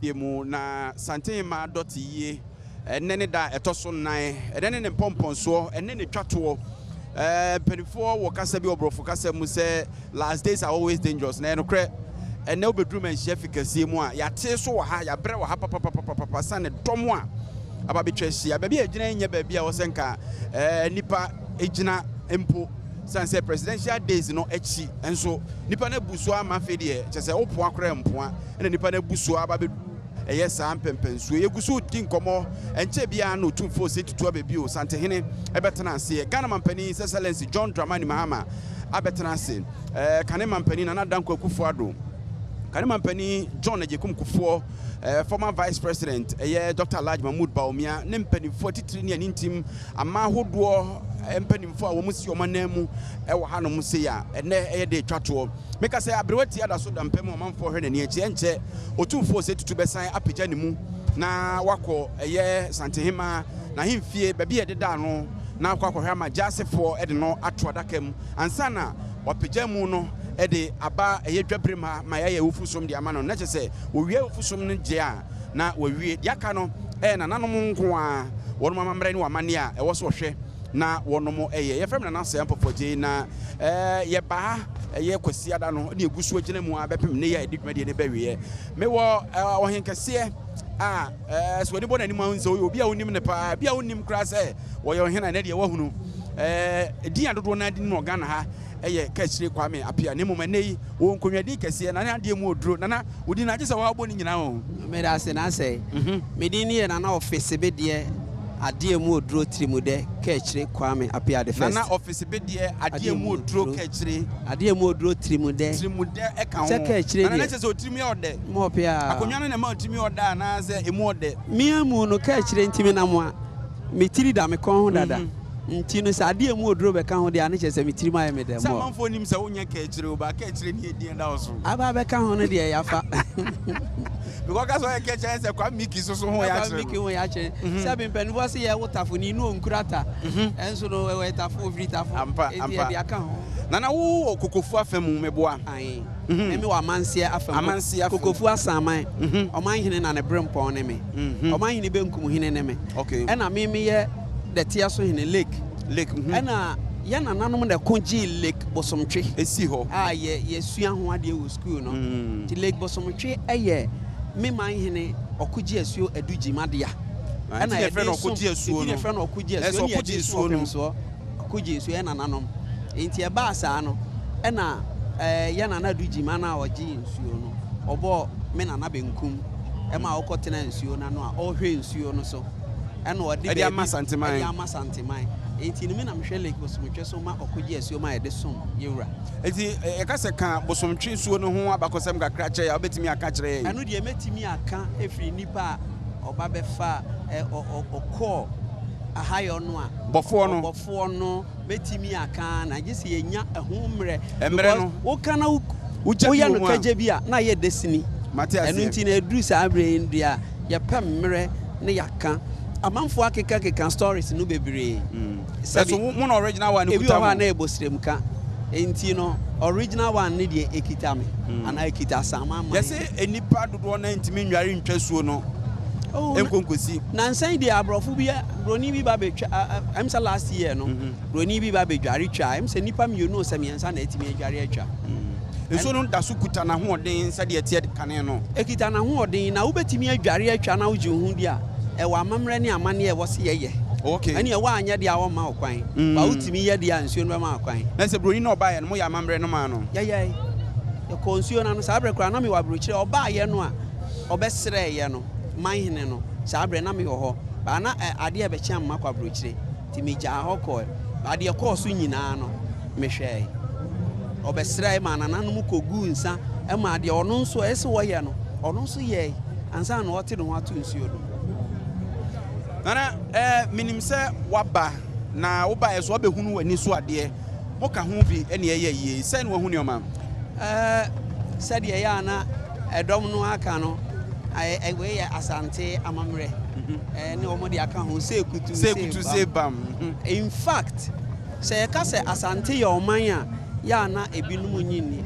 Dwumadie mu na Santenhemaa dɔte yie. Ɛnnɛ ne da a ɛtɔ so nnan. Ɛnnɛ ne ne mpɔmpɔnsoɔ. Ɛnnɛ na ɛtwa toɔ. Ɛɛ mpanimfoɔ wɔ kasa bi wɔ borɔfo kasa mu sɛ last days are always dangerous. Na ɛyɛ nokorɛ. Ɛnnɛ wobɛduru Manhyia fi kɛseɛ mu a, yɛate so wɔ ha, yɛabrɛ wɔ ha papapapapapa sane dɔm a aba bɛtwa ahyia. Baabi a yɛgyina yi nyɛ baabi a ɛwɔ sɛ nka ɛɛ nnipa gyina mpo. Sane sɛ presidential days no akyi nso nnipa no abu so ama afei deɛ kyɛ sɛ wopoa koraa mpoa ɛna nnipa no abu so aba bɛduru ɛyɛ saa mpɛmpɛnsuo. Yɛgu so redi nkɔmmɔ, ɛnkyɛɛ biara na Otumfoɔ Osei Tutu Ababio, Santehene, bɛtena aseɛ. Ghana Mampanin His Excellency John Dramani Mahama abɛtena ase. Ɛɛ Kane Mampanin Nana Dankwa Akufo-Addo, Kane Mampanin John Agyekum Kufuor, ɛɛ former Vice President ɛyɛ Dr. Alhaji Mahmood Bawumia ne mpanimfoɔ atitire ne anintim aman ahodoɔ mpanimfoɔ a wɔsi wɔn ananmu wɔ hanom sei a ɛnnɛ ɛyɛ da ɛtwa toɔ. Meka sɛ aberewa ti ada so da mpa mu a ɔmanfoɔ hwɛ n'ani akyi. Ɛnkyɛ Otumfoɔ Osei Tutu bɛsan apagya ne mu na wakɔ ɛyɛ Santehemaa n'ahemfie baabi a yɛdedaa no na akɔ akɔhwɛ ama Gyaasefoɔ de no ato adaka mu ansa na wapagya mu no de aba ɛyɛ dwabirem ha ma yɛayɛ awufosom de ama no. Na kyerɛ sɛ wɔwie awufosom no gye a na wɔawie. Deɛ aka no yɛ nananom nko ara wɔnom amammerɛ ne wɔn amanneɛ a ɛwɔ sɛ wɔhwɛ na wɔnom yɛ. Yɛfrɛ me Nana Sɛɛ Mpɔpɔgyei na yɛba ha ɛyɛ Kwasiada no na yɛgu so agyina mu ara bɛpem nnɛ yi a yɛde dwumadie no bɛwieɛ. Mewɔ ɔhenkɛseɛ a sɛ w'ani bɔ n'anim a wohu sɛ ɔyɛ obi a wonim no paa, bi a wonnim koraa sɛ wɔyɛ ɔhene a ɛnɛ deɛ woahunu. Din a dodoɔ no ara de nim no wɔ Ghana ha yɛ Kaakyire Kwame Appiah na mmom ɛnnɛ yi ɔwɔ nkonnwadin kɛseɛ na ne adeɛ mu ɔduro. Nana, wo din no agye sɛ woabɔ ne nyinaa o. Meda ase Nansei. Me din ne yɛ Nana Ɔfesebedeɛ Adeɛ mu Oduro Tirimudɛ Kaakyire Kwame Appiah the first. Nana Ɔfesebedeɛ Adeɛ mu Oduro Kaakyire. Adeɛ mu Oduro Tirimudɛ. Tirimudɛ ɛka ho. Sɛ Kaakyire deɛ. Nana na kyerɛ sɛ otirim yɛ ɔdɛ. Mɔ paa. Akonnwa no na ɛma otirim yɛ ɔdɛ anaa sɛ emu ɔdɛ? Me amu no Kaakyire nti menam a me tiri da me kɔn ho dada. Nti no sɛ adeɛ mu oduro bɛka ho deɛ a ne kyerɛ sɛ me tirim ayɛ me dɛ Sɛ more. amanfoɔ nim sɛ wonyɛ kaakyire o, but kaakyire ne edin ɛda wo so. Aba abɛka ho no deɛ yafa. Because ɔka sɛ ɔyɛ kaakyire ayɛ sɛ Kwame Mickey so so ho yɛ Kwame akyerɛ Mickey no. ho yɛ akyerɛ. Sɛbe mpaninfoɔ se yɛ wo tafo ni no onkura ta. Ɛnso no ɔyɛ tafo ofiri tafo. Ampa Enti ampa. yɛde aka ho. Nana wo wɔ Kokofu afa mu meboa? Ae. Me me wɔ Amanseɛ afa mu. Amanseɛ afa mu. Kokofu Asaman. Ɔmanhene na ne berempɔn ne me. Ɔmanhene benkum hene ne me. Okay. Ɛna me meyɛ Dɛteɛ so hene, lake. Lake, mhm. Ɛna yɛn nananom na ɛko gyee Lake Bosomtwe. Esi hɔ. A yɛ yɛsua ho adeɛ wɔ sukuu no. Nti Lake Bosomtwe yɛ me man hene Ɔkogye Asuo Adu Gyima dea. Ah, nti na yɛfrɛ no Ɔkogye Asuo no. Nti na yɛfrɛ no Ɔkogye Asuo. Ɛsɛ Ɛna Ɔkogye yɛde som Nsuo no. Ɔpemsoɔ. Ɔkogye Nsuo yɛ nananom. Nti ɛbaa saa no, ɛna ɛɛ yɛn nana Adu Gyima no a ɔgye nsuo no, ɔbɔɔ me nana benkum ɛma ɔkɔtenaa nsuo no ano a ɔrehwɛ nsuo no so. Ɛna ɔde Ɛde ama baabi Asanteman. ɛde ama Asanteman. Enti no me na mehwɛ Lake Bosomtwe so ma ɔkɔgye asuo ma yɛde som yɛn wura. Enti yɛka sɛ ka Bosomtwe nsuo no ho abakɔsɛm kakra kyerɛ yɛn a, wobɛtumi aka akyerɛ yɛn? Ɛno deɛ mɛtumi aka ɛfiri nnipa a ɔba bɛfa ɛ ɔ ɔ ɔkɔɔ ahayɔ no a. Bɔfoɔ no. Ɔbɔfoɔ no mɛtumi aka na gye sɛ yɛnya ɛho mmerɛ. Mmerɛ Because no. woka na wo Wogya bi woyɛ wɔ no mu a. kagya bi a na ayɛ dasini. Mate aseɛ. Ɛno nti no ɛduru saa berɛ yi deɛ a yɛpɛ mmerɛ ne yɛaka. Amanfoɔ akeka keka stories no bebree. Sɛbi, Ɛso mo na original one no ebi kuta wɔ hɔ a mo? na ɛbɔ sremka. Enti no original one no deɛ ɛkita me anaa ɛkita Asaman man. Yɛse nnipa dodoɔ no ara ntumi nnware ntwa asuo no nkɔ nkosi. Nansa yi deɛ aborɔfo bi, broni bi ba bɛtwa, ɛm sɛ last year no, broni bi ba bɛdware twaa, ɛm sɛ nnipa mmienu o sɛ mmiɛnsa na atumi adware atwa. Nsuo no da so kuta n'ahoɔden sɛdeɛ ɛteɛ kane no. Ɛkita n'ahoɔden, na wobɛtumi adware atwa na wogye wo ho di a, ɛwɔ amammerɛ ne amanneɛ a ɛwɔ sɛ yɛyɛ. Okay. Ɛnneɛ woanyɛ deɛ a wɔmma wo kwan, but wotumi yɛ deɛ a nsuo no bɛma wo kwan. Na sɛ broni no a ɔbaeɛ no, moyɛ amammerɛ no maa no? Yɛyɛe. Yɛkɔɔ nsuo no ano. Saa berɛ koraa na mewɔ aburokyire. Ɔbaeɛ no a ɔbɛsrɛeɛ no, manhene no, saa berɛ na mewɔ hɔ. But na adeɛ rebɛkye ama makɔ aburokyire. Nti megyaa hɔ kɔe. But deɛ ɛkɔɔ so nyinaa no, mehwɛe. Ɔbɛsrɛe maa nananom kɔguu nsa maa deɛ ɔno nso ɛsɛ sɛ ɔyɛ no, ɔno nso yɛe ansa na ɔrete ne ho ato nsuo no mu. Nana, eh, menim sɛ woaba, na wobaeɛ nso woabɛhunu w'ani so adeɛ. Moka ho bi na ɛyɛ yie. Sɛn na woahu nneɛma? Eh, sɛdeɛ ɛyɛ a na ɛdɔm no aka no, wei yɛ Asante amammerɛ. Eh, ne wɔn de aka ho, sɛ kutu, sɛ kutu, sɛ bam. In fact, sɛ yɛka sɛ Asante yɛ ɔman a, yɛ a na ebinom nnye nni.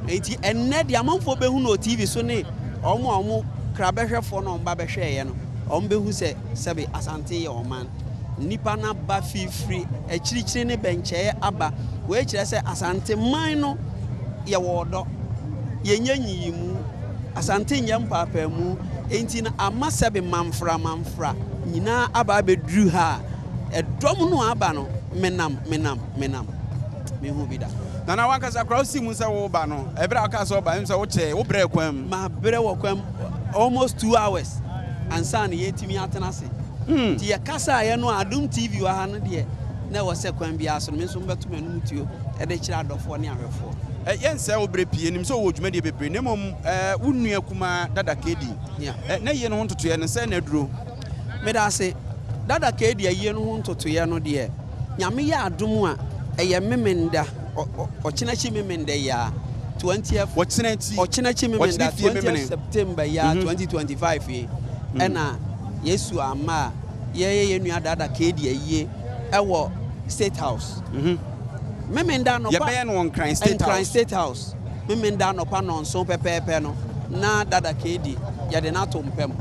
Enti ɛnnɛ deɛ amanfoɔ bɛhu no wɔ TV so ne wɔn a wɔn Nkrabɛhwɛfoɔ no a wɔba bɛhwɛeɛ no, wɔbɛhu sɛ sɛbe Asante yɛ ɔman. Nnipa no aba fifiri akyirikyiri ne bɛnkyɛeɛ aba. Wei kyerɛ sɛ Asante man no yɛwɔ ɔdɔ, yɛnyɛ nyiyimu, Asante nyɛ mpaapaamu. Enti no ama sɛbe manfra manfra nyinaa aba abɛduru ha a, ɛdɔm no a aba no, menam, menam, menam. Menhuu bi da. Nana, w'ankasa koraa wosii mu sɛ woreba no, ɛberɛ a wokaa sɛ woreba no, ɛm sɛ wokyɛɛ, wobrɛɛ kwan mu. Mabrɛ wɔ kwan mu almost 2 hours ansa na yɛtumi atena ase. Nti yɛkasaeɛ no a, Adom TV wɔ ha no deɛ, na ɛwɔ sɛ kwan biara so no, me nso mebɛto m'anom tuo de kyerɛ adɔfoɔ ne ahwɛfoɔ. Yɛnsɛe wo berɛ pii, yɛnim sɛ wowɔ dwumadie bebree, na mmom wo nua kumaa Dada Kedi, n'ayie no ho ntotoeɛ no, sɛn na aduro? Meda ase. Dada Kedi ayie no ho ntotoeɛ no deɛ, Nyame yɛ adom a, ɛyɛ Memenda, ɔkyena akyi Memenda yi ara, 20th, Ɔkyena akyi, ɔkyena akyi ɔkyena Memenda, fie 20th Memene. September yi ara, 2025 yi, ɛna Yesu amma a yɛyɛ yɛn nua Dada Kedi ayie ɛwɔ State House. Memenda anɔpa. Yɛbɛyɛ no wɔ Nkran State Nkran House. State House. Memenda anɔpa 7 pɛpɛɛpɛ no, na Dada Kedi yɛde no ato mpam.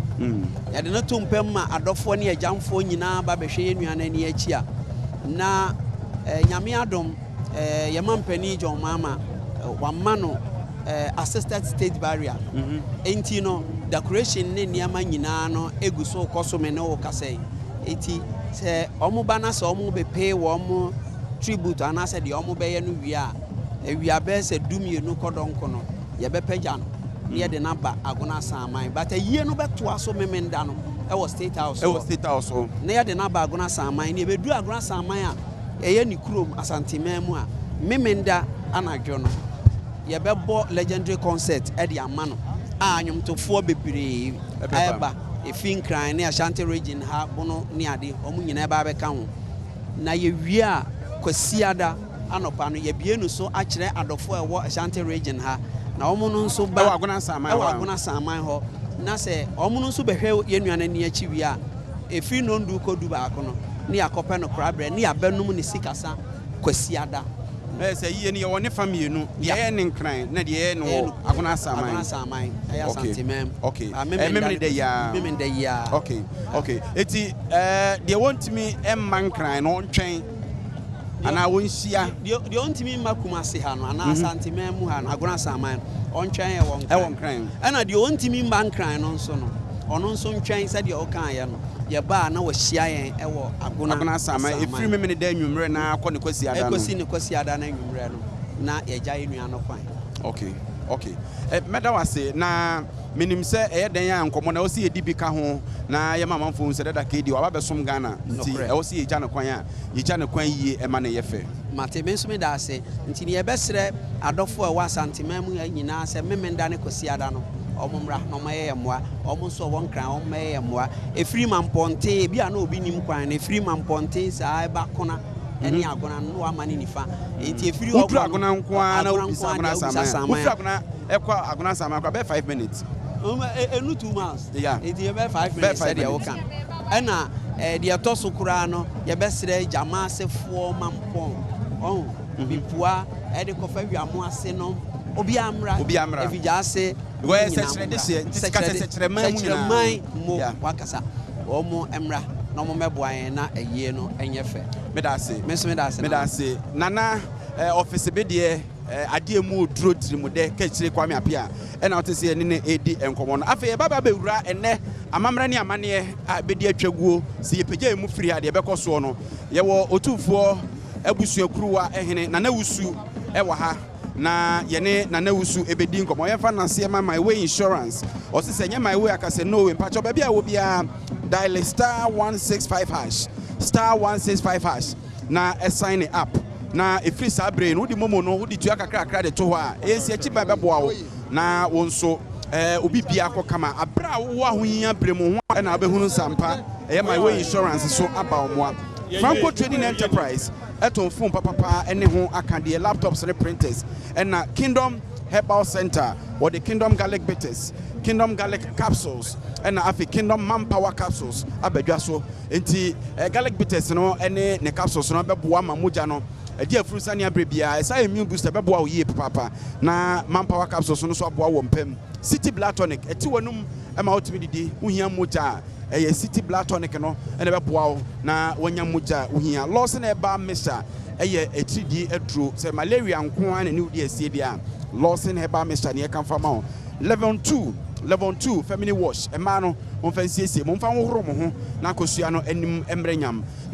Yɛde no to mpam ma adɔfoɔ ne agyamfoɔ nyinaa ba bɛhwɛ yɛn nua no ani akyi a, na Nyame adom, yɛma mpanin John Mahama wama no assisted state burial. Enti no decoration ne nneɛma nyinaa no egu so kɔ so me ne wo kasa yi. Enti sɛ wɔn ba na sɛ wɔn bɛpay wɔn tribute anaasɛ deɛ wɔn bɛyɛ no wie a, awia bɛyɛ sɛ 12 kɔ dɔnko no, yɛbɛpagya no na yɛde no aba Agona Asaman. But ayie no bɛtoa so Memenda no ɛwɔ State House Ɛwɔ hɔ. State House hɔ. Na yɛde no aba Agona Asaman. Na yɛbɛduru Agona Asaman a ɛyɛ ne kurom Asanteman mu a, Memenda anadwo no, yɛbɛbɔ legendary concert ɛde ama no a nnwomtofoɔ bebree Ɛbɛba. ɛba. Ɛfi Nkran ne Ashanti Region ha, Bono ne ade, wɔn nyinaa ɛba abɛka ho. Na yɛwie a, Kwasiada anɔpa no, yɛbie no so akyerɛ adɔfoɔ a ɛwɔ Ashanti Region ha. Na wɔn no nso ba Ɛwɔ Agona Asaman ɛwɔ hɔ a. Agona Asaman hɔ. Na sɛ wɔn no nso bɛhwɛ yɛn nua no ani akyi wie a, ɛfiri 10 kɔ 11 no, ne yɛakɔpɛ no koraberɛ, ne yɛabɛnom ne sikasa Kwasiada. Sɛ yie no yɛwɔ ne fa mmienu, deɛ ɛyɛ ne Nkran na deɛ ɛyɛ no Ɛyɛ wɔ no Agona Asaman. Agona Asaman, ɛyɛ Asanteman mu. Ah, Memene da yi ara. Memenda yi ara. Okay. Eti deɛ wɔntumi mma Nkran no ɔntwɛn anaa wɔnhyia. Deɛ ɔntumi mma Kumase ha no anaa Asanteman mu ha no, Agona Asaman no, ɔntwɛn ɛwɔ Nkran. Ɛwɔ Nkran. Ɛna deɛ ɔntumi mma Nkran no nso no, ɔno nso ntwɛn sɛdeɛ ɔkaeɛ no, yɛbaa na wahyia yɛn ɛwɔ Agona Agona Asaman. Ɛfiri Memene da anwummerɛ na akɔ ne Kwasiada no. Ɛkɔsi ne Kwasiada no anwummerɛ no, na yɛgya yɛn nua no kwan. Okay. Mɛda wo ase na menim sɛ ɛyɛ dɛn a nkɔmmɔ na ɛwɔ sɛ yɛdi bi ka ho na yɛma amanfoɔ hu sɛ Dada Kedi waba bɛsom Ghana nti Nokorɛ. ɛwɔ sɛ yɛgya no kwan a yɛgya no kwan yie ɛma no yɛ fɛ. Mate, me nso meda ase. Nti ne yɛbɛsrɛ adɔfoɔ a ɛwɔ Asanteman mu ha nyinaa sɛ Memenda ne Kwasiada no, wɔn mmra na wɔmmɛyɛ yɛn mmoa. Wɔn nso a wɔwɔ Nkran, wɔmmɛyɛ yɛn mmoa. Ɛfiri Mampɔnten, ebi a na obi nim kwan no, ɛfiri Mampɔnten saa ɛba Kona ne Agona no, na wama ne nifa. Nti ɛfiri hɔ Woduru kɔ no, Agona nko ara na Agona wobisa nko ara Agona deɛ wobisa Asaman a, Asaman wofiri a. Agona ɛkɔ Agona Asaman koraa bɛyɛ 5 minutes. Ɛnu 2 miles. Nti yɛbɛyɛ 5 Bɛyɛ minutes 5 sɛdeɛ minutes. woka no. Ɛna deɛ ɛtɔ so koraa no, yɛbɛsrɛ Gyamaasefoɔ Mampɔn, ɔho, Bipua ɛde kɔfa Wiamo ase no, obiara mmra. Obiara mmra. Efigya ase. Wɔyɛ wɔn nyinaa sɛkyerɛ mmra. de hyeɛ, nti ka sɛ sɛkyerɛman mu nyinaa. Sɛkyerɛman mu wakasa. Wɔn mmra na wɔn mmɛboa yɛn na ayie no nyɛ fɛ. Meda ase. Me nso meda ase. Meda ase. Nana ɔfisi bi deɛ adeɛ mu oduro tirimudɛ kakyire Kwame Apia ɛna wote sɛ yɛne no ɛredi nkɔmmɔ no. Afei yɛba ba bɛwura ɛnɛ amammerɛ ne amanneɛ a bɛdi atwa guo sɛ yɛpagya yɛn mu firi ha deɛ ɛbɛkɔ soɔ no. Yɛwɔ Otumfoɔ abusuakuruwa hene Nana Wusu ɛwɔ ha na yɛne Nana Wusu ɛbɛdi nkɔmmɔ. Yɛmfa naseɛ ma My Way Insurance. Ɔse sɛ nyɛ My Way aka sɛ no way. Mpakyɛw baabi a wɔ biara dial *165#, *165# na ɛsign ne up na ɛfiri saa bere no wode momo no wode tua kakrakra de to hɔ a ɛyɛ nsi akyi ban bɛboa wo na wo nso obi bia kɔ kama aberɛ a wowɔ ahohia berɛ mu ho ɛna wobɛhunu nsampa. Ɛyɛ My Way Insurance so aba wo mmoa. Franco Trading Enterprise ɛtɔn phone papapa ne ho akadeɛ, laptops ne printers. Ɛna Kingdom Herbal Center, wɔde Kingdom Garlic Bitters, Kingdom Garlic Capsules ɛna afei Kingdom Manpower Capsules abadwa so. Nti garlic bitters no ne ne capsules no bɛboa ma mogya no. Ɛdi afuru sani abere biara. Ɛsa immune booster bɛboa wo yie papaapa. Na Manpower capsules no nso aboa wɔ mpam. City Blood Tonic ɛte w'anum ɛma wotumi didi. Wohia mogya a, ɛyɛ City Blood Tonic no ɛna ɛbɛboa wo na woanya mogya a wohia. Lawson Herbal Mixture ɛyɛ atiridii aduro. Sɛ malaria nko ara na ne wodi asie deɛ a, Lawson Herbal Mixture ne yɛka mfa ma wo. Level 2, Level 2 Feminine Wash, mmaa no momfa nsiesie, momfa nhohoro mo ho na akosua no anim mmerɛ nyam.